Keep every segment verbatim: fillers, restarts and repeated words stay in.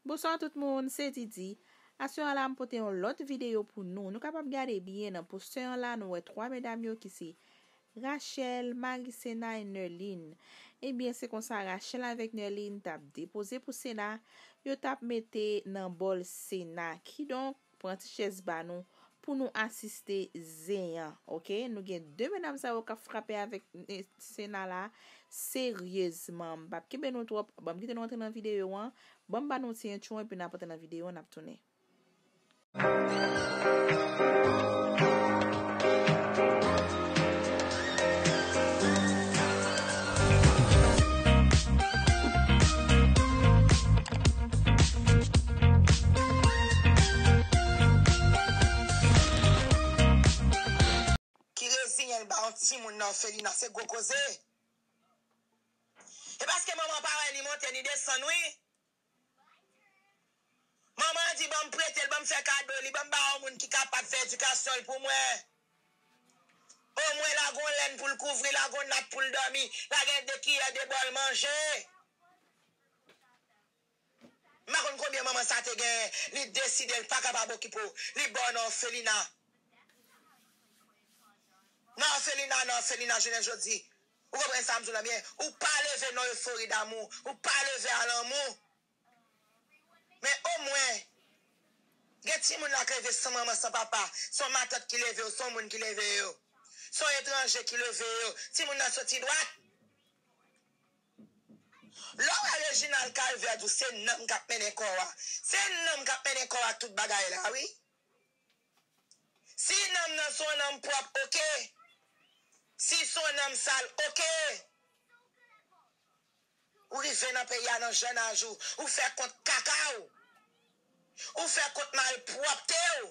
Bonswa tout moun, se Didi. Aswè a la, m pote yon lòt videyo pou nou. Nou kapab gade byen nan postè an la, nou wè twa medam yo ki se Rachel, Maricena e Nerline. Ebyen, se konsa Rachel avèk Nerline t ap depoze pou Sena, yo t ap mete nan bòl Sena. Kidonk, pran ti chèz ba nou pou nou asiste zen an, oke? Nou gen de medam sa yo k ap frape avèk, eh, Sena la, seryezman. M p ap kenbe nou twòp, ban m kite nou antre nan videyo an, ban m ba nou ti entwo epi n ap antre nan videyo an, n ap tounen. Ki reziyen l ba yon timoun nan òfelina, se gwo koze. E paske manman pa wè ni monte ni desann, wi. Manman an di, "Ban m prete l, ban m fè kado li, ban m ba yon moun ki kapab fè edikasyon l pou mwen." Omwen, l a gon lèn pou l kouvri, l a gon nat pou l dòmi, l a gen de kiyè, de bòl manje. M pa konn konbyen manman sa te genyen, li deside l pa kapab okipe w, li ba w nan òfelina. Nan òfelina, nan òfelina, jounen jodi. Ou konprann sa m di w la byen? Ou pa leve nan efori damou, ou pa leve a lanmou. Men omwen, gen timoun la k leve san manman, san papa. Se yon matant ki leve yo, se yon moun ki leve yo. Se yon etranje ki leve yo. Timoun nan soti dwat. Lè w wè Reginald Calvert di w se nanm k ap mennen kò a. Se nanm k ap mennen kò a tout bagay la, wi. Si nanm nan se yon nanm pwòp, oke. Si se yon nanm sal, oke. Ou rive nan peyi a nan jèn aj ou, ou fè kont kaka w. Ou fè kont malpwòpte w.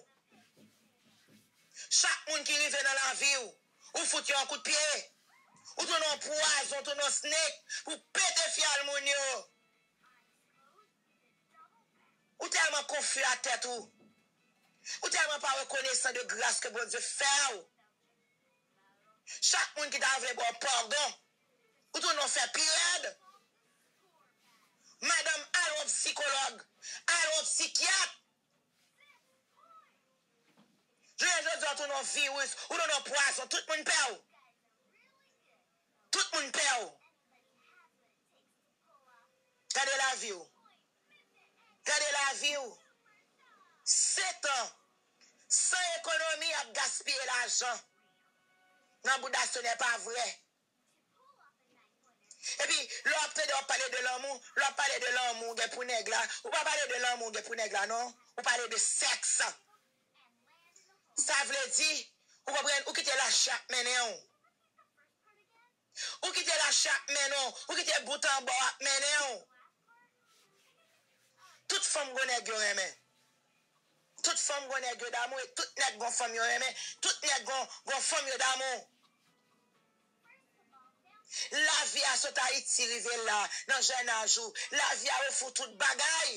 Chak moun ki rive nan lavi w, ou fout yo yon kout pye. Ou tounen yon pwazon, ou tounen yon snake, ou pete fyèl moun yo. Ou tèlman konfli a tèt ou. Ou tèlman pa rekonesan de gras ke Bondye fè w. Chak moun ki ta vle ba w padon, ou tounen w fè pi rèd. Madanm, al wè yon sikològ, al wè yon sikyat. Jounen jodi a, ou tounen yon viris, ou tounen yon pwazon, tout moun pè w. Tout moun pè w. Gade lavi w. Gade lavi w. Sèt an san ekonomi, ap gaspiye lajan nan bout dastone, pa vre. Epi, lè w ap tande w ap pale de lanmou, lè w ap pale de lanmou w gen pou nèg la, ou pa pale de lanmou w gen pou nèg la, non. Ou pale de sèks. Sa vle di, ou konprann, ou kite lachè ap mennen w. Ou kite lachè ap mennen w, ou kite bout anba w ap mennen w. Tout fanm gon nèg yo renmen. Tout fanm gon nèg yo damou, e tout nèg gon fanm yo renmen. Tout nèg gon, gon fanm yo damou. Lavi a sot Ayiti rive la, nan jèn aj ou. Lavi a ofri w tout bagay.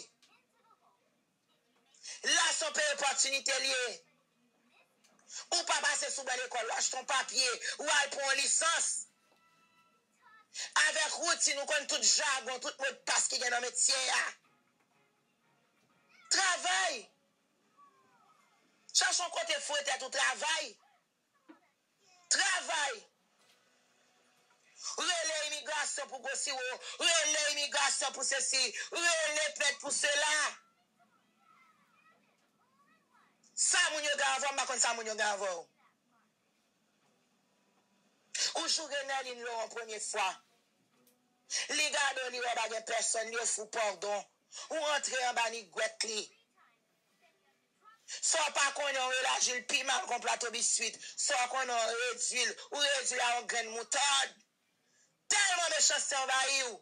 La se yon peyi opòtinite l ye. Ou pa pase sou ban lekòl, ou achte yon papye, ou al pran yon lisans. Avèk woutin, ou konn tout jagon, tout modpas ki gen nan metye a. Travay! Chache yon kote foure tèt ou, travay! Travay! Rele imigrasyon pou gwo siwo, rele imigrasyon pou sesi, rele plent pou sela. Sa moun yo gen avè w, m pa konn sa moun yo gen avè w. Ou joure Nerline Laurent premye fwa. Li gade w, li wè w pa gen pèsòn, li ofri w padon. Ou rantre anba nigwèt li. Sa w pa konnen, w elaji l pi mal kon plato biswit. Sa w konnen, w redui l. Ou redui l a yon grenn moutad. Tèlman mechanste anvayi w.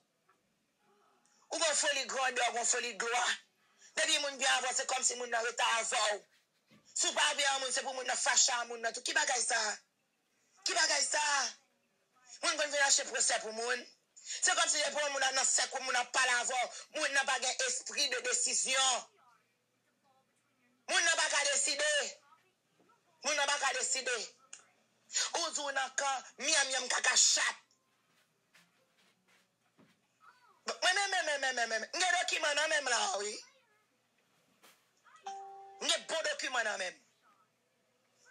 Ou gon foli grandè, ou gon foli glwa. Depi moun byen avè w, se kòmsi moun nan rete avè w. Si w pa byen a moun, se pou moun nan fache a moun nan tou. Ki bagay sa a? Ki bagay sa a? Moun konn vin achte pwosè pou moun. Se kòmsi depi yon moun nan sèk ou, moun ap pale avè w, moun nan pa gen espri de desizyon. Moun nan pa ka deside. Moun nan pa ka deside. Ou di w nan kan myanmyanm kaka chat. Mwen menm, mwen menm, mwen menm, mwen menm, m gen dokiman nan men m la, wi. M gen bon dokiman nan men m.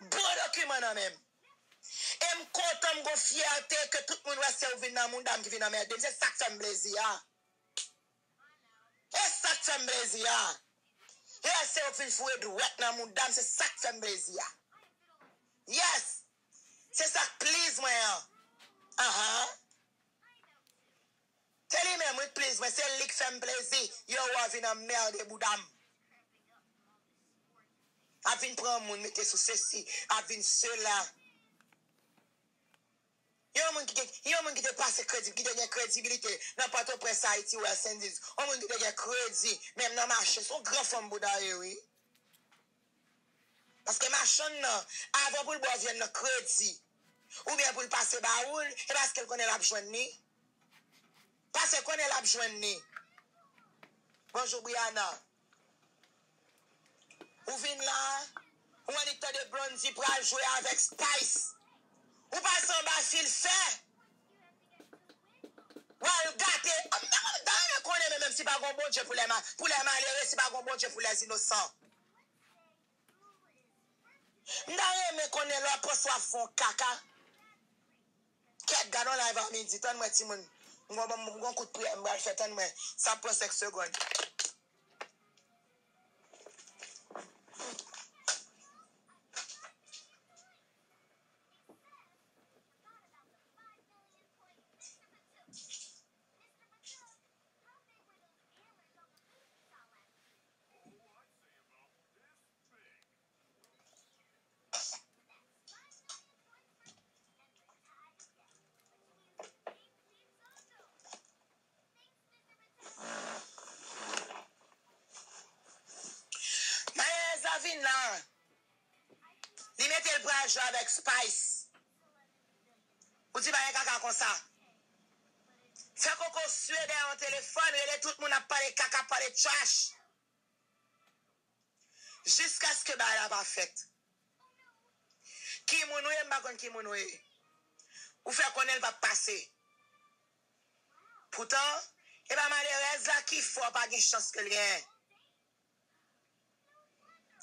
Bon dokiman nan men m. E m kontan, m gon fyète ke tout moun wè se ou vin nan mouda m ki vin anmède m. Se sa k fè m plezi a. E sa k fè m plezi a. E se ou k vin foure dwèt nan mouda m, se sa k fè m plezi a. Yes. Se sa k please mwen an. Ahan. Se li menm wi k please mwen, se li k fè m plezi. Yo, w a vin anmède bouda m. Ap vin pran moun mete sou sesi, ap vin sela. Yon moun ki te, yon moun ki te pase kredi, ki te gen kredibilite nan Pòtoprens, Ayiti, West Indies. Yon moun ki te gen kredi, menm nan mache, se yon gran fanm bouda ye, wi. Paske machann nan, avan pou l ba w vyann nan kredi, oubyen pou l pase ba ou l, e paske l konnen l ap jwenn li. Paske l konnen l ap jwenn li. Bonjou, Brianna. Ou vin la, ou annik tande Blondy pral jwe avèk Spice. Ou pase anba fil fè. W al gate. M ta renmen konnen, men menm si pa gon Bondye pou lè ma-, pou lè malere, si pa gon Bondye pou lè inosan. M ta renmen konnen lè w ap panse w ap fè yon kaka. Kèt, gade yon live a midi, tann mwen timoun. M gon, m gon kout priyè m pral fè, tann mwen. Sa ap pran senk segonn. Malerèz la vin la. Li mete l pral jwe avèk Spice. Ou di pa gen kaka konsa. Fè koko sye dèyè yon telefòn, rele tout moun ap pale kaka, ap pale trash. Jiskaske bagay la pa fèt. Ki moun ou ye, m pa konn ki moun ou ye. Ou fè konnen l p ap pase. Poutan, e pa malerèz la ki fè w pa gen chans ke l genyen.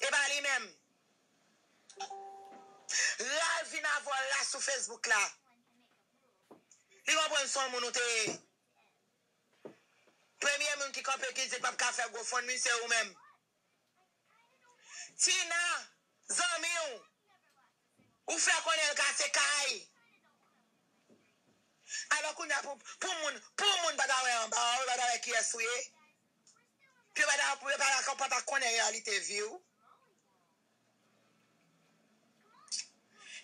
E pa li menm. L al vin avè w la sou Facebook la. Li konprann se yon moun ou te ye. Premye moun ki kanpe ki di l p ap ka fè GoFundMe se ou menm. Tina, zanmi w, ou fè konnen l kase kay. Alò kounye a pou, pou moun, pou moun pa ta wè anba w, pa ta wè kiyès ou ye. Pou yo pa ta, pou yo pa ta, pa ta konnen reyalite vi w.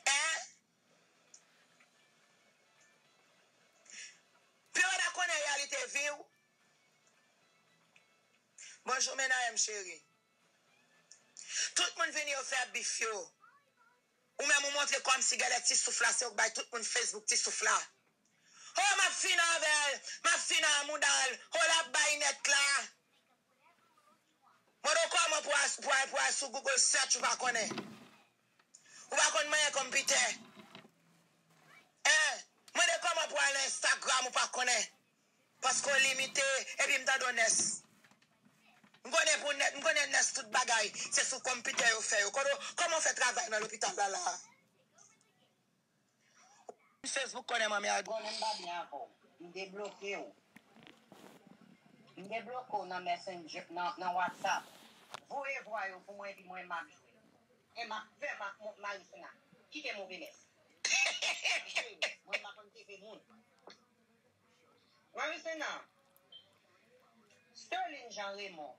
Hein? Pou yo pa ta konnen reyalite vi w. Bonjou, Menayèm cheri. Tout moun vini, yo fè bif yo. Ou menm ou montre kòmsi genlè ti souf la, se ou k bay tout moun Facebook ti souf la. Oh, m ap fin avè l, m ap fin a mouda l. Oh, l ap bay nèt la. Mande w kòman pou al, pou al, pou al sou Google search ou pa konnen. Ou pa konn manyen konpitè. Hein? Mande kòman pou al nan Instagram ou pa konnen. Paske w limite, epi m tande w nès. M konnen pou nès, m konnen nès tout bagay, se sou konpitè yo fè yo. Kote w, kòman w fè travay nan lopital la la a? Facebook konnen manmi a. Konnen m pa byen avè w. M debloke w. M debloke w nan Messenger, nan, nan WhatsApp. Voye vwa yo pou mwen epi mwen m ap jwe. E m ap fè ma, mo, Marisena. Kite move mès. Mwen m pa konn T V moun. Marisena, Sterline Jean Raymond,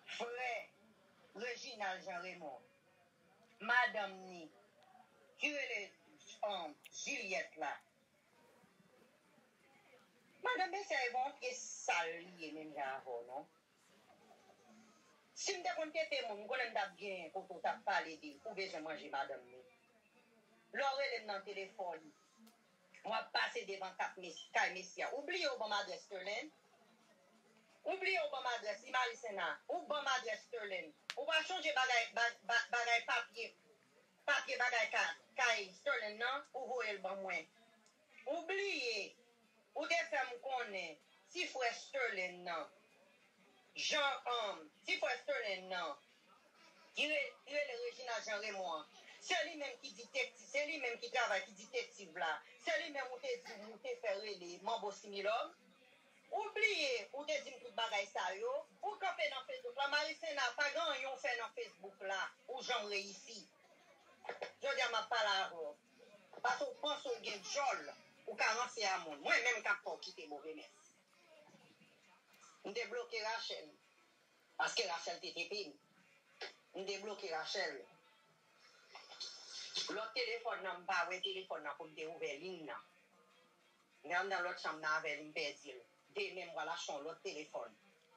frè Reginald Jean Raymond, madanm ni, ki rele, um, Juliette la. Madanm mesye a e pa yon pye sal li ye menm jan avè w non. Si m te konn tete moun, m konnen m t ap gen kote w t ap pale de ou bezwen manje madanm ni. Lè w rele m nan telefòn, w ap pase devan kat mes-, kay mesye a. Ou bliye w ban m adrès Sterline? Ou bliye w ban m adrès li, Marisena? Ou ban m adrès Sterline? Ou pa chonje bagay, ba-, ba-, bagay papye, papye bagay ka-, kay Sterline nan, ou voye l ban mwen? Ou bliye, ou te fè m konnen ti frè Sterline nan, Jean, um, ti frè Sterline nan, Li re- li rele Reginald Jean Raymond an. Se li menm ki ditektiv, se li menm ki travay ki ditektiv la. Se li menm ou te di ou te fè rele Manbo Similòm. Ou bliye, ou te di m tout bagay sa yo. Ou kanpe nan Facebook la. Marisena, pa gen anyen w fè nan Facebook la. Ou janm reyisi. Jodi a m ap pale avè w. Paske w panse w gen djòl, ou ka ranse a moun. Mwen menm k ap fè w kite move mès. M te bloke Rachel. Paske Rachel te tepe m. M te bloke Rachel. Lòt telefòn nan, m pa wè telefòn nan pou m te ouvè liy nan. M te anndan lòt chanm nan avè l, m pèdi l. Demen, m pral achte yon lòt telefòn.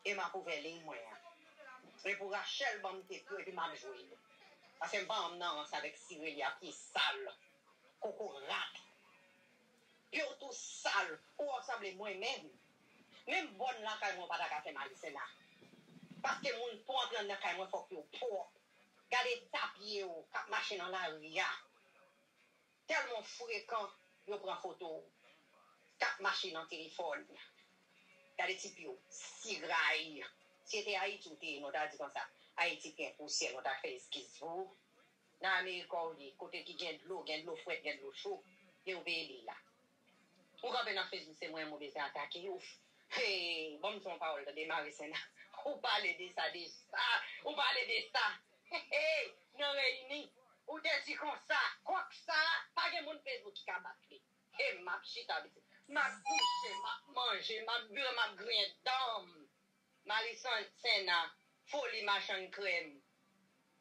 E m ap ouvè liy mwen an. E pou Rachel ban m tèt yo, epi m ap jwe yo. Paske m pa janm nan rans avèk Sireli a, pye sal. Kokorat. Pye w tou sal. Ou wè w sanble mwen menm. Menm bòn lakay mwen, ou pa ta ka fè Marisena. Paske moun pou antre anndan kay mwen, fòk yo pwòp. Gade eta pye w k ap mache nan lari a. Tèlman w frekan, yo pran foto w. K ap mache nan telefòn. Gade ti pye w. Siray. Si se te Ayiti w te ye, nou ta di konsa. Ayiti plen pousyè, nou ta fè eskiz pou ou. Nan Amerik ou ye, kote ki gen dlo, gen dlo frèt, gen dlo cho, e ou peye bil la. Ou kanpe nan Facebook, se mwen m ou bezwen atake. Ouf. Hey, ban m di yon pawòl, tande, Marisena. Ou pale de sa, de sa. Ou pale de sa. Hey, hey, nan reyini. Ou te di konsa, kòk sa, pa gen moun Facebook ki ka bat li. E m ap chita, pitit. M ap kouche, m ap manje, m ap bwè, m ap griyen dan m. Marisena, foli machann krèm.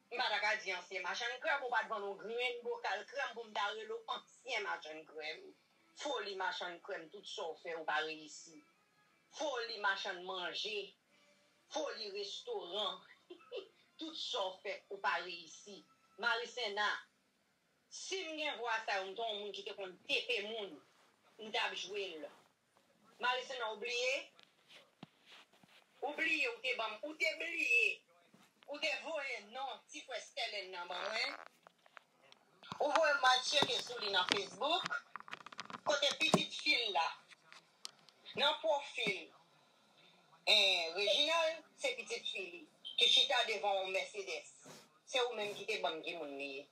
M pa ta ka di ansyen machann krèm, ou pa t vann yon grenn bokal krèm pou m ta rele w ansyen machann krèm. Foli machann krèm, tout sa w fè, ou pa reyisi. Foli machann manje, foli restoran, tout sa w fè, ou pa reyisi. Marisena, si m gen vwa sa yo, m te yon moun ki te konn tepe moun, m t ap jwe l. Marisena, ou bliye? Ou bliye, ou te ban m, ou te bliye. Ou te voye non ti frè Sterlin nan ban mwen. Ou voye m al tcheke sou li nan Facebook. Kote pitit fi l la? Nan pwofil, eh, Reginald, se pitit fi li ki chita devan yon Mercedes. Se ou menm ki te ban m ki moun li ye.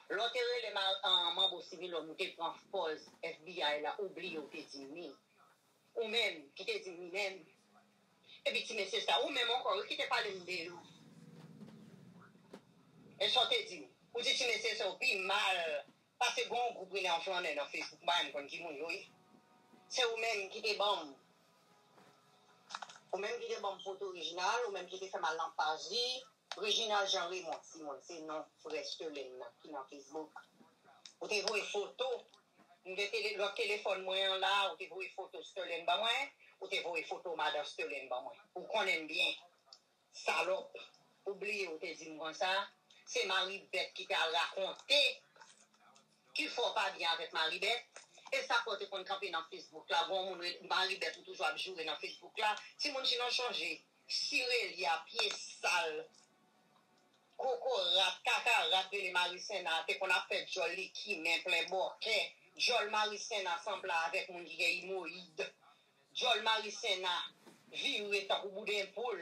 Lè w te rele ma- an Manbo Sivilòm, ou te pran pòz F B I la, ou bliye ou te di m li. Ou menm ki te di m li menm. Epi ti mesye sa, ou menm ankò, wi, ki te pale m de yo. E sa w te di m? Ou di ti mesye sa yo pi mal pase gon gwoup rele an flannè nan Facebook, m pa menm konn ki moun yo ye. Se ou menm ki te ban m. Ou menm ki te ban m foto Reginald, ou menm ki te fè m al nan paj li. Reginald Jean Raymond Simon, se non frè Sterlin nan ki nan Facebook. Ou te voye foto, m gen tele- lòt telefòn mwen an la, ou te voye foto Sterlin ban mwen, ou te voye foto madan Sterlin ban mwen. Ou konnen m byen. Salòp. Ou bliye ou te di m konsa, se Maribèt ki te al rakonte ki fè w pa byen avèk Maribèt. E sa fè w te konn kanpe nan Facebook la, gon moun rele Maribèt ou toujou ap joure nan Facebook la. Timoun, si nou chonje, Sireli a, pye sal, kokorat, kakarat rele Marisena, te konn ap fè djòl li kimen plen bòkè. Djòl Marisena sanble avèk moun ki gen imoyid. Djòl Marisena vire tankou bouden poul.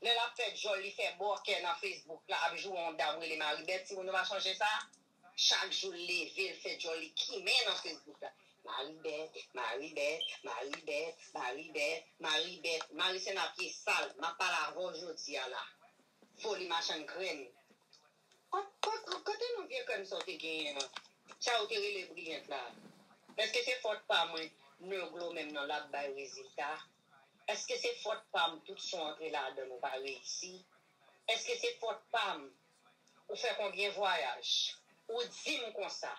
Lè l ap fè djòl li fè bòkè nan Facebook la, ap joure yon dam rele Maribèt. Timoun, nou pa sonje sa? Chak jou l leve, l fè djòl li kimen nan Facebook la. Maribèt, Maribèt, Maribèt, Maribèt, Maribèt. Marisena pye sal, m ap pale avè w jodi a la. Foli machann krèm. Kot- kot- Kote non vye krèm sa w te genyen an? Sa w te rele Briyant la? Èske se fòt pa mwen, Negro menm nan l ap bay rezilta? Èske se fòt pa m, tout sa w antre ladan l ou pa reyisi? Èske se fòt pa m, ou fè konbyen vwayaj? Ou di m konsa,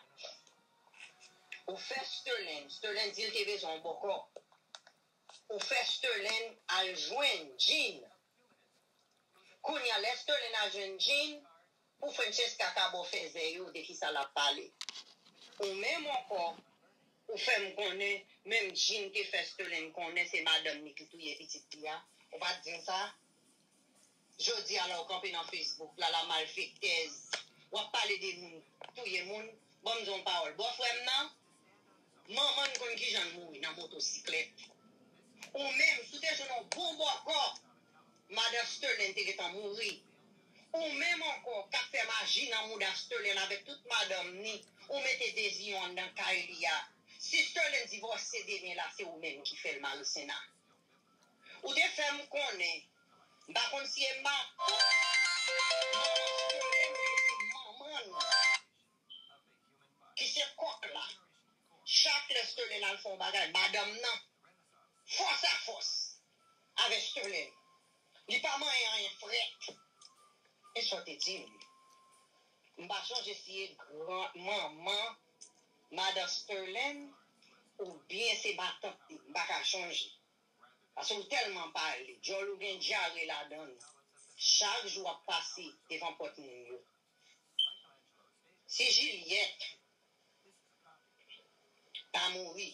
ou fè Sterlin, Sterlin di l te bezwen yon bòkò. Ou fè Sterlin al jwenn Jean. Kounye a, lè Sterlin al jwenn Jean, pou Francesca ka ba w fèzè yo de kisa l ap pale. Ou menm ankò, ou fè m konnen, menm Jean te fè Sterlin konnen se madanm li ki touye pitit li a. Ou pa t di m sa? Jodi a la w kanpe nan Facebook la, la malfektèz. W ap pale de moun, touye moun. Ban m di w yon pawòl. Bòfrè m nan, manman n konn kijan l mouri nan motosiklèt. Ou menm, si w te jwenn yon bon bòkò, madan Sterlin te gentan mouri. Ou menm ankò k ap fè maji nan mouda Sterlin avèk tout madanm ni, ou mete Dezi anndan kay li a. Si Sterlin divòse demen la, se ou menm ki fè l, Marisena. Ou te fè m konnen, m pa konn si e matant manman Sterlin oubyen se manman l ki se kòk la. Chak lè Sterlin al fè yon bagay, madanm nan fòs a fòs avè Sterlin. Li pa manyen anyen frèt. E sa w te di m? M pa sonje si e gran manman madan Sterlin oubyen se matant li. M pa ka sonje. Paske ou tèlman pale, djòl ou gen dyare ladan l. Chak jou w ap pase devan pòt moun yo. Si Jilyèt pa mouri,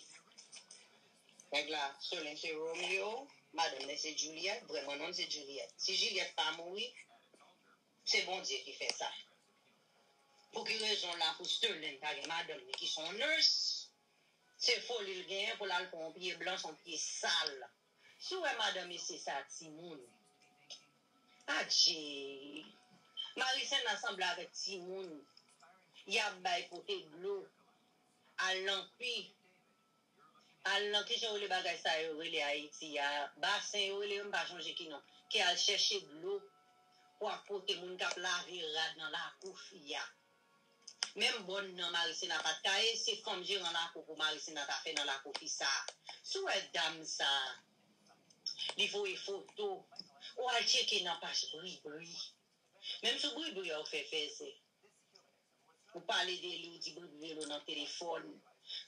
nèg la, Sterlin se Romeo, madanm li se Juliet, vrèman non l se Juliet. Si Jilyèt pa mouri, se Bondye ki fè sa. Pou ki rezon la pou Sterlin pa gen madanm li ki se yon nurse? Se foli l genyen pou l al pran yon pye blan, se yon pye sal. Si w wè madan mesye sa timoun. Adje! Marisena sanble avèk timoun. Y ap bay pote dlo. Al nan pi. Al nan kijan yo rele bagay sa yo rele Ayiti a. Basen yo rele yo, m pa sonje ki non. Ki al chèche dlo pou ap pote moun k ap lave rad nan lakou fi a. Menm bòn nan Marisena pa t ka ye, se fanm jeran lakou pou Marisena ta fè nan lakou fi sa a. Si w wè dam sa a, li voye foto, ou al tcheke nan paj Bribri. Menm sou Bribri a ou fè fèzè. Ou pale de li, ou di Bribri rele w nan telefòn.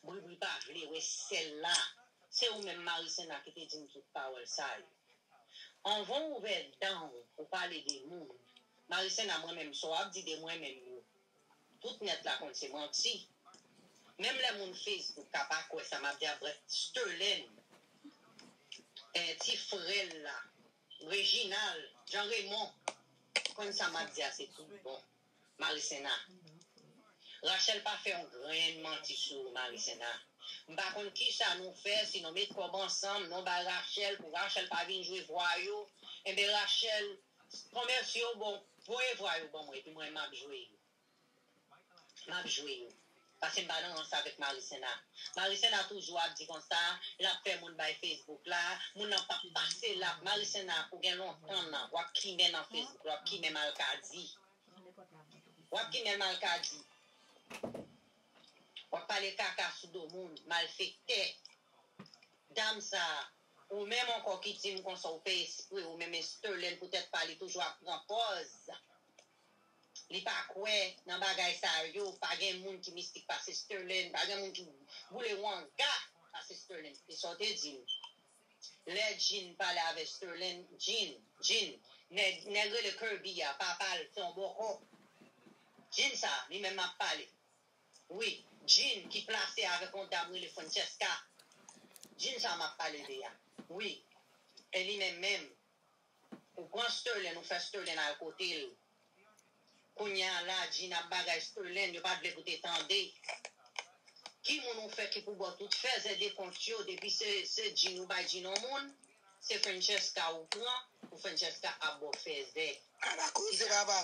Bribri pa vle wè sèl la. Se ou menm Marisena ki te di m tout pawòl sa yo. Anvan w ouvè dan w pou pale de moun, Marisena, mwen menm, sa w ap di de mwen menm yo, tout nèt la konn se manti. Menm lè moun Facebook ka pa kwè sa m ap di a, but Sterlin, eh, ti frè l la, Reginald, Jean Raymond, konn sa m ap di a, se tout bon. Marisena. Rachel pa fè yon grenn manti sou ou, Marisena. M pa konn kisa nou fè, si nou met kòb ansanm, nou bay Rachel, pou Rachel pa vin jwe vwayou. Enben, Rachel, konmèsi yo, bon, voye vwayou ban mwen, epi mwen, m ap jwe yo. M ap jwe yo. Paske m pa nan rans avèk Marisena. Marisena toujou ap di konsa, l ap fè moun bay Facebook la, moun nan p ap pase l ap, Marisena, ou gen lontan nan, w ap kimen nan Facebook, w ap kimen malkadi. W ap kimen malkadi. W ap pale kaka sou do moun, malfektè. Dam sa, ou menm ankò ki di m konsa, ou fè espre, ou menm e Sterlin poutèt pa li toujou ap pran pòz. Li pa kwè nan bagay sa yo, pa gen moun ki mistik pase Sterlin, pa gen moun ki boule wanga pase Sterlin. E sa w te di m. Lè Jean pale avè Sterlin, Jean, Jean, nèg, nèg rele Kirby a, papa l, se yon bòkò. Jean sa, li menm m ap pale. Wi, Jean ki plase avèk yon dam rele Francesca. Jean sa m ap pale de a. Wi. E li menm menm. Ou pran Sterlin, ou fè Sterlin al kote l. Kounye a la, Jean ap bagay Sterlin, yo pa t vle pou te tande. Ki moun ou fè ki pou ba w tout fèzè dekont yo, depi se, se Jean ou bay Jean yon moun, se Francesca ou pran, pou Francesca ap ba w fèzè. Ala koze papa.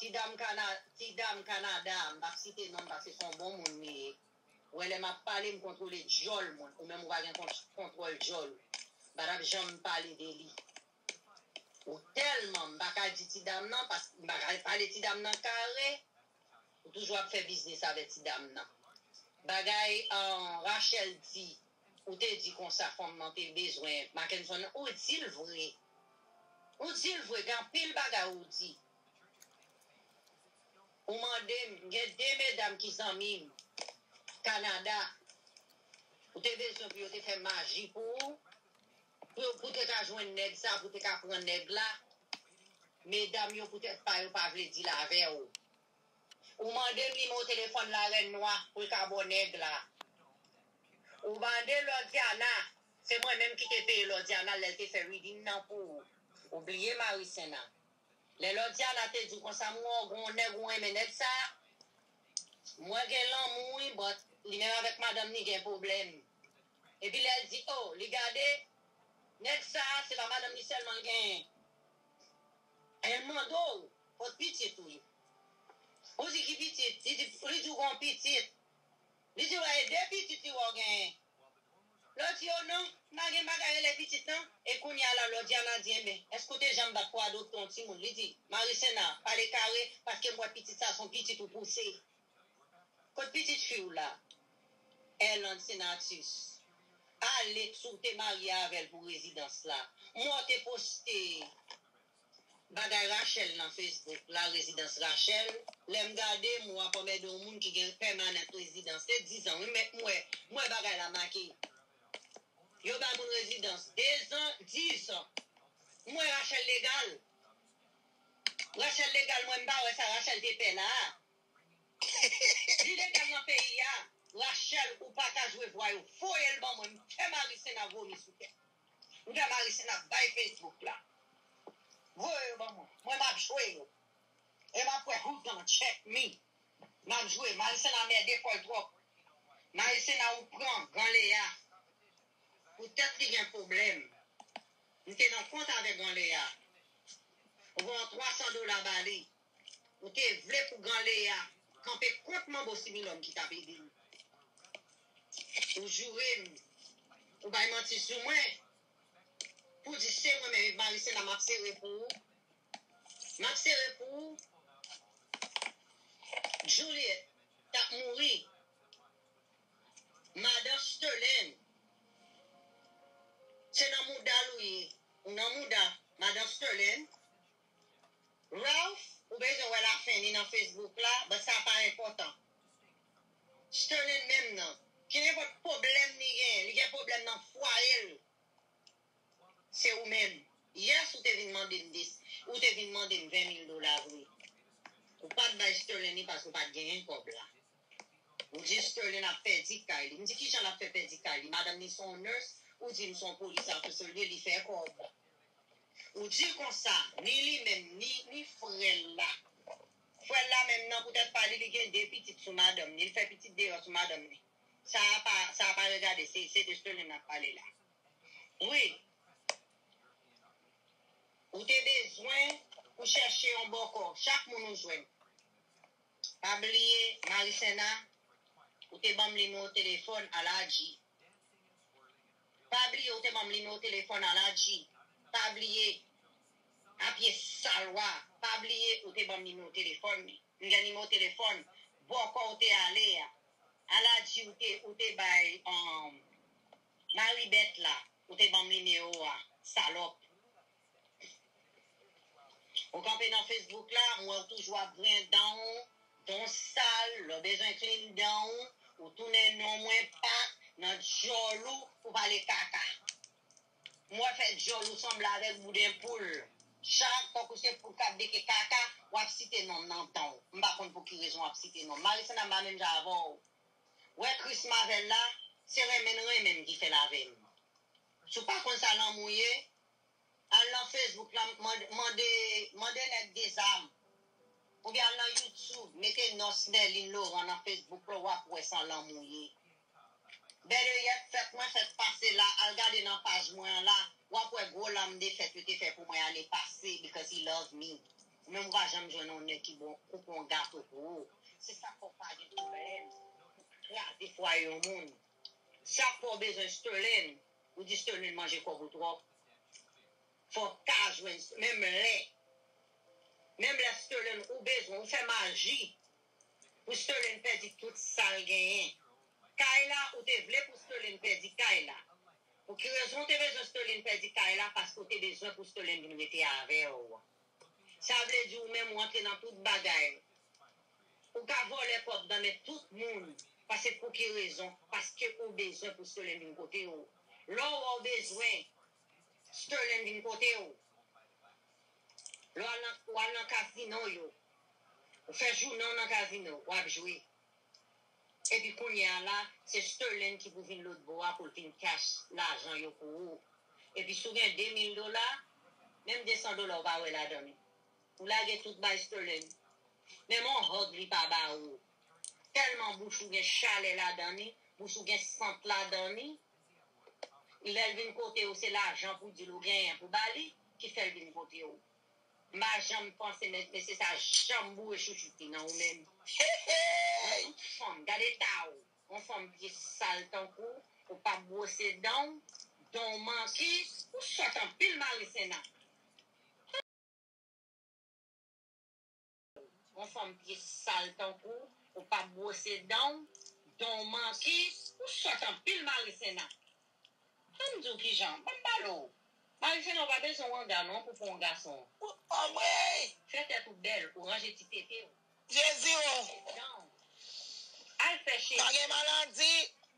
Ti dam Kana-, ti dam Kanada, m p ap site non l paske se yon bon moun li ye. Ou wè lè m ap pale, m kontwole djòl mwen. Ou menm ou pa gen kont-, kontwòl djòl ou. M pa t ap janm pale de li. Ou tèlman, m pa ka di ti dam nan, paske m pa ka pale ti dam nan kare. Ou toujou ap fè biznis avè ti dam nan. Bagay, ah, Rachel di, ou te di konsa fanm nan te bezwen Mackenson nan, ou di l vre. Ou di l vre, gen anpil bagay ou di. Ou mande m, gen de medam ki zanmi m, Kanada. Ou te bezwen pou yo te fè maji pou ou, pou, pou te ka jwenn nèg sa, pou te ka pran nèg la. Medam yo poutèt pa yo pa vle deal avè w. Ou mande m nimewo telefòn Larèn Nwa pou l ka ba w nèg la. Ou mande Lòdiana, se mwen menm ki te peye Lòdiana lè l te fè reading nan pou ou. Ou bliye Marisena. Lè Lòdiana te di w konsa, m wè w gon nèg ou renmen nèg sa, mwen gen lanmou wi, but li menm avèk madanm li gen pwoblèm. Epi lè l di, oh, li gade, nèg sa, se pa madanm li sèlman l genyen. E l mande w, Kot pitit ou ye? Ou di ki pitit? Li di, li di w gen yon pitit. Li di w e de pitit li wè w genyen. Lè w di yo non, m pa gen bagay rele pitit non. E kounye a la, lè w di Ana di, enben, èske w te janm bat pou adopte yon timoun? Li di, Marisena, pale kare, paske m wè pitit sa se yon pitit ou pouse. Kot pitit fi w la? Erlande Senatus. Ale si w te marye avè l pou rezidans la. M wè w te poste bagay Rachel nan Facebook la, rezidans Rachel. Lè m gade, m wè w ap anmède yon moun ki gen pèmanant rezidans. Se diz an, wi, men m wè, m wè bagay la make. Yo bay moun rezidans de zan, diz an. M wè Rachel legal. Rachel legal, mwen m pa wè sa Rachel te pè la a. Li legal nan peyi a. Rachel, ou pa ka jwe vwa yo. Voye l ban mwen. M fè Marisena vomi sou tèt. M fè Marisena bay Facebook la. Voye yo ban mwen. Mwen m ap jwe yo. E m ap wè who gonna check me. M ap jwe. Marisena mède kò l twòp. Marisena ou pran Gran Leya. Poutèt li gen pwoblèm. M te nan kont avèk Gran Leya. Ou voye twa san dola ba li. Ou te vle pou Gran Leya kanpe kont manbo Similòm ki t ap ede l. Ou joure m. Ou bay manti sou mwen. Pou di se mwen menm, Marisena, m ap sere pou ou. M ap sere pou ou. Juliet t ap mouri. Madan Sterlin, se nan mouda l ou ye. Ou nan mouda Madan Sterlin. Ralph, ou bezwen wè lafen li nan Facebook la, but sa pa enpòtan. Sterlin menm nan, kenenpòt pwoblèm li genyen, li gen pwoblèm nan fwaye l. Se ou menm. Yes, ou te vin mande m dis, ou te vin mande m ven mil dola vre. Ou pa t bay Sterlin li paske ou pa t genyen kòb la. Ou di Sterlin ap pèdi kay li. M di kijan l ap fè pèdi kay li? Madanm li se yon nurse, ou di m se yon police officer li ye, li fè kòb. Ou di konsa, ni li menm, ni, ni frè l la. Frè l la menm nan, poutèt pa li, li gen de pitit sou madanm li. Li fè pitit deyò sou madanm li. Sa a pa, sa a pa regade, se, se de Sterlin n ap pale la. Wi. Ou te bezwen pou chèche yon bòkò. Chak moun ou jwenn. Pa bliye, Marisena, ou te ban m nimewo telefòn Aladji. Pa bliye, ou te ban m nimewo telefòn Aladji. Pa bliye, a pye sal wa. Pa bliye, ou te ban m nimewo telefòn li. M gen nimewo telefòn. Bòkò ou te ale a. Aladji ou te, ou te bay, um, Maribèt la. Ou te ban m nimewo a. Salòp. Ou kanpe nan Facebook la, m wè w toujou ap griyen dan w, dan w sal, lè w bezwen clean dan w, ou tounen non mwen pa nan djòl ou, ou pale kaka. M wè fè djòl ou sanble avèk bouden poul. Chak fwa ou se poul k ap beke kaka, w ap site non m nan dan w. M pa konn pou ki rezon w ap site non m. Marisena m pa menm jan avè w. Wè Chris m avè l la, se renmen l renmen m ki fè l avè m. Si w pa konn sa lanmou ye, al nan Facebook la, mande, mande, mande nèg Dezam. Oubyen al nan YouTube, mete non Snerline Laurent nan Facebook la, w ap wè sa lanmou ye. Better yet, fèt mwen fèk pase la, al gade nan paj mwen an la, w ap wè gwo lam de fèt yo te fè pou mwen ane pase, because he love me. Ou menm ou pa janm jwenn yon nèg ki bon koupe yon gato pou ou. Se sa k fè w pa gen pwoblèm. Kraze fwaye yon moun. Sa k fè w bezwen Sterlin, ou di Sterlin manje kòb ou twòp. Fò w ka jwenn, menm lè, menm lè Sterlin ou bezwen, ou fè maji pou Sterlin pèdi tout sa l genyen. Kay la, ou te vle pou Sterlin pèdi kay la. Pou ki rezon w te bezwen Sterlin pèdi kay la? Paske w te bezwen pou Sterlin vin rete avè w. Sa vle di ou menm ou antre nan tout bagay. Ou ka vòlè kòb nan men tout moun. Paske pou ki rezon? Paske ou bezwen pou Sterlin vin kote w. Lè w wè w bezwen, Sterlin vin kote w. Lè w al nan, w al nan kazino yo, ou fè jounen w nan kazino, w ap jwe. Epi kounye a la, se Sterlin ki pou vin lòt bò a pou l vin cash lajan yo pou ou. Epi si w gen de mil dola, menm de san dola ou pa wè ladan li. Ou lage tout bay Sterlin. Menm yon hug li pa ba ou. Tèlman bouch ou gen chalè ladan li, bouch ou gen sant ladan li. Lè l vin kote ou, se lajan pou di l ou genyen pou ba li, ki fè l vin kote ou. M pa janm panse, men, mesye sa janm boure chouchoute nan ou menm. Hey, hey! Yon fanm, gade ta ou. Yon fanm pye sal tankou, ou pa bwose dan w, dan w manke, ou sòt anpil Marisena. Yon fanm pye sal tankou, ou pa bwose dan w, dan w manke, ou sòt anpil Marisena. Ban m di w kijan, ban m pale w. Marisena, ou pa bezwen wanga non pou fè yon gason. Anmwey! Fè tèt ou bèl, ou ranje ti tete w. Jezi o! Al fè cheve. Pa gen maladi,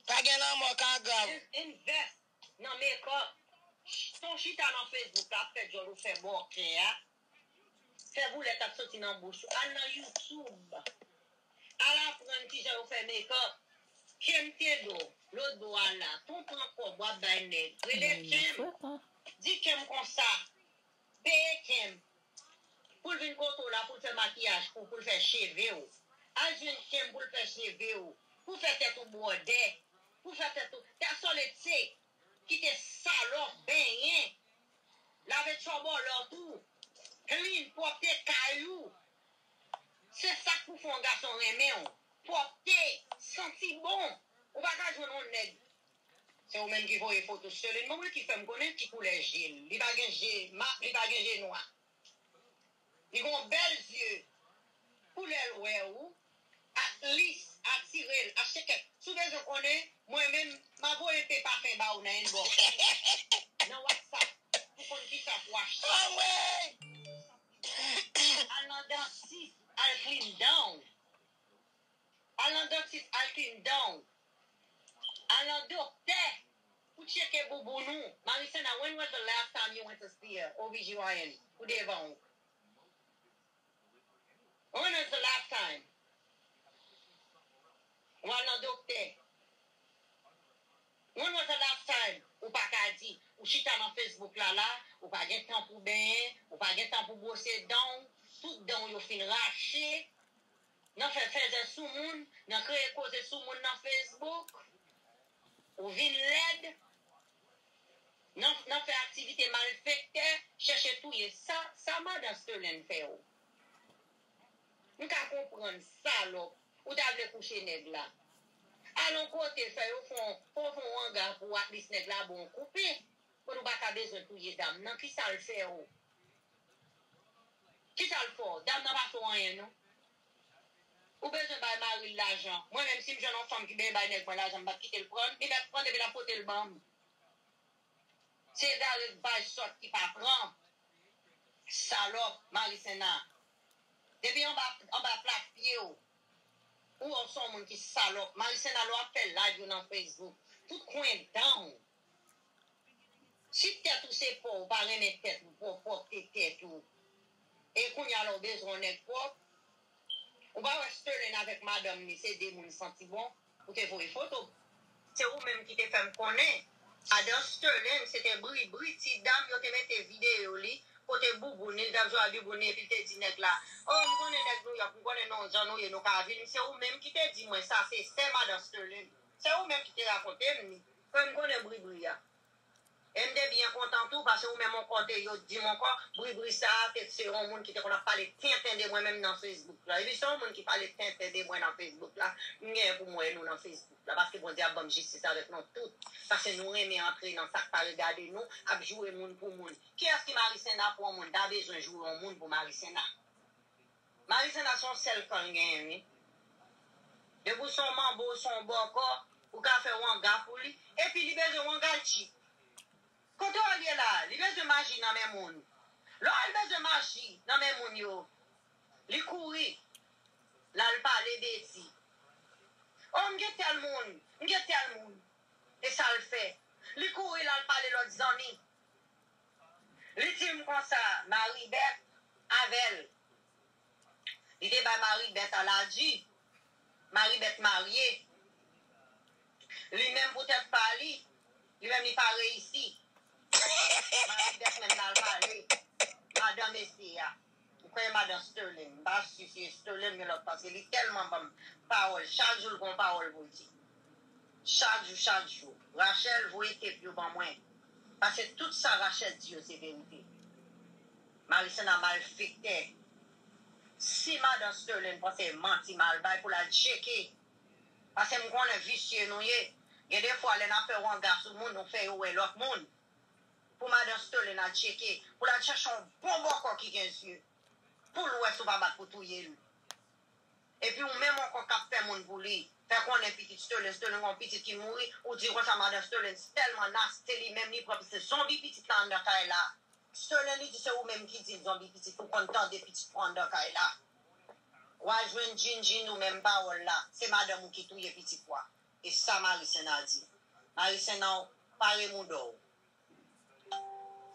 pa gen lanmò ka grav. Invest nan makeup. Ton chita nan Facebook la ap fè djòl ou fè bòkè a. Fè boulèt ap soti nan bouch ou. Al nan YouTube. Al aprann kijan yo fè makeup. Kem te do, lòt bò a la. Ton pran kòb w ap bay nèg. Rele Kem. Di Kem konsa. Peye Kem. Pou l vin kote w la, pou l fè makiyaj pou w, pou l fè cheve w. Al jwenn Kem pou l fè cheve w. Pou fè tèt ou bwòdè. Pou fè tèt ou. That's all it take. Kite salòp benyen. Lave tchòbòlòt ou. Clean, pwòpte kay ou. Se sa k pou fè yon gason renmen w. Pwòpte, santi bon. Ou pa ka jwenn yon nèg. Se ou menm ki voye foto Sterling ban mwen ki fè m konnen ki koulè je l. Li pa gen je mak, li pa gen je nwa. Li gon bèl zye. Koulè l wè ou. At least, atire l, achte kèk. Si w bezwen konnen, mwen menm, m a voye pe pafen ba ou nan inbox. Nan WhatsApp, pou konn kisa pou achte. Anmwey! Al nan dantis, al clean dan w. Al nan dantis, al clean dan w. Al nan doktè pou tcheke bouboun ou. Marisena, when was the last time you went to see a O B G Y N pou devan w? When was the last time? W al nan doktè. When was the last time? Ou pa ka di, ou chita nan Facebook la la, ou pa gen tan pou benyen, ou pa gen tan pou bwose dan w, tout dan w yo fin rache, nan fè fèzè sou moun, nan kreye koze sou moun nan Facebook, ou vin lèd, nan, nan fè aktivite malfektè, chèche touye. Sa, sa madan Sterling fè w. M ka konprann, salòp, ou ta vle kouche nèg la. Al yon kote, fè yo fè yon, fè yo fè yon wanga pou w, at least nèg la ba w koupe. Kote w pa ka bezwen touye dam nan, kisa l fè w? Kisa l fè w? Dam nan pa fè w anyen, non. Ou bezwen bay mari l lajan. Mwen menm, si m jwenn yon fanm ki benyen bay nèg mwen lajan, m p ap kite l pran l. Li mèt pran depi l ap pote l ban m. Se egare k bay sòt ki pa pran. Salòp, Marisena. Depi anba, anba plat pye w, ou wè w se yon moun ki salòp. Marisena, lè w ap fè live yo nan Facebook, tout kwen dan w. Si tèt ou se pa w, ou pa renmen tèt ou, pwòp, pwòpte tèt ou. E kounye a la w bezwen yon nèg pwòp. Ou pa wè Sterling avèk madanm li se de moun santi bon? Ou te voye foto. Se ou menm ki te fè m konnen. Madan Sterling se te Bribri, ti dam yo te mete videyo li, kote bouboun li, li t ap jwe ak bouboun li, epi l te di nèg la, o, m konnen nèg Nouyòk, m konnen non jan nou ye, nou ka vin. Se ou menm ki te di mwen sa, se sè madan Sterling. Se ou menm ki te rakonte m li. Mwen m konnen Bribri a. E m te byen kontan tou, paske ou menm ankò te, yo t di m ankò, Bribri sa a te se yon moun ki te konn ap pale tenten de mwen menm nan Facebook la. Epi se yon moun ki pale tenten de mwen nan Facebook la, m genyen pou m wè nou nan Facebook la, paske Bondye ap ban m jistis avèk nou tout. Paske nou renmen antre nan sa k pa regade nou, ap joure moun pou moun. Kiyès ki Marisena pou yon moun ta bezwen joure yon moun pou Marisena? Marisena se yon sèl kan l genyen, wi. Depi w se yon manbo, w se yon bòkò, ou ka fè wanga pou li. Epi li bezwen wanga l tchip. Kote w al ye la? Li bezwen maji nan men moun. Lè w al bezwen maji nan men moun yo, li kouri. L al pale Beti. O, m gen tèl moun, m gen tèl moun. E sa l fè? Li kouri, l al pale lòt zanmi. Li di m konsa, Maribèt avè l. Li te bay Maribèt aladi. Maribèt marye. Li menm pou tèt pa li, li menm li pa reyisi. Maribèt menm l al pale madan mesye a. Ou konnen madan Sterling, m pa si se Sterling, men lòt, paske li tèlman ban m pawòl. Chak jou l gon pawòl pou l di. Chak jou, chak jou. Rachel voye tep yo ban mwen. Paske tout sa Rachel di yo se verite. Marisena malfektè. Si madan Sterlin panse e manti m al bay pou l al tcheke. Paske m konnen visye nou ye. Gen de fwa lè n ap fè wanga sou moun, nou fè yo wè lòt moun. Pou madan Sterlin al tcheke. Pou l al chèche yon bon bòkò ki gen zye. Pou l wè si w pa bat pou touye l. Epi ou menm ankò k ap fè moun pou li. Fè konnen pitit Sterlin, Sterlin gen yon pitit ki mouri, ou di konsa madan Sterlin tèlman naste li menm li pran pitit zonbi pitit la anndan kay la. Sterlin li di se ou menm ki di l zonbi pitit, ou konn tande pitit ou anndan kay la. W al jwenn Djindjin ou menm pawòl la, se madanm ou ki touye pitit ou a. E sa Marisena di. Marisena pare mouda w.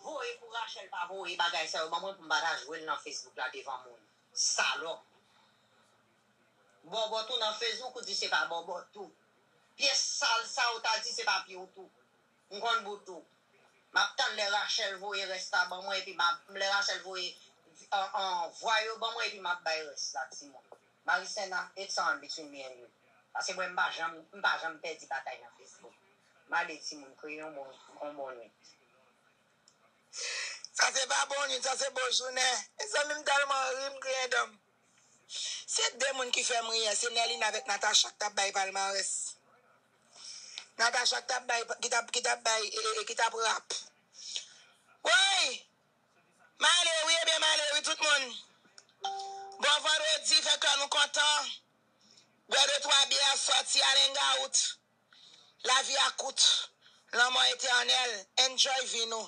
Voye pou Rachel pa voye bagay sa yo ban mwen pou m pa ta jwe l nan Facebook la devan moun. Salòp. Bòbòt ou nan Facebook ou di se pa bòbòt ou. Pye sal sa ou ta di se pa pye w tou. M konn bout ou. M ap tann lè Rachel voye rès la ban mwen epi m ap lè Rachel voye an, an, vwa yo ban mwen epi m ap bay rès la timoun. Marisena, it's on between me and you. Paske mwen m pa janm m pa janm pèdi batay nan Facebook. M ale timoun, kriye yon bon, yon bon nwit. Sa se pa bon nwit, sa se bon jounen. Mezanmi, m tèlman ri, m griyen dan m. Se de moun ki fè m ri a, se Nerline avèk Natacha ki t ap bay palmarès. Natacha ki t ap bay, ki t ap, ki t ap bay, e, e, e, ki t ap rap. Woy! M ale wi, ebyen m ale wi tout moun. Bon vandredi, fè kè nou kontan. Bwè de twa byè, sòti al hang out. Lavi a kout. Lanmò etènèl. Enjoy vi nou.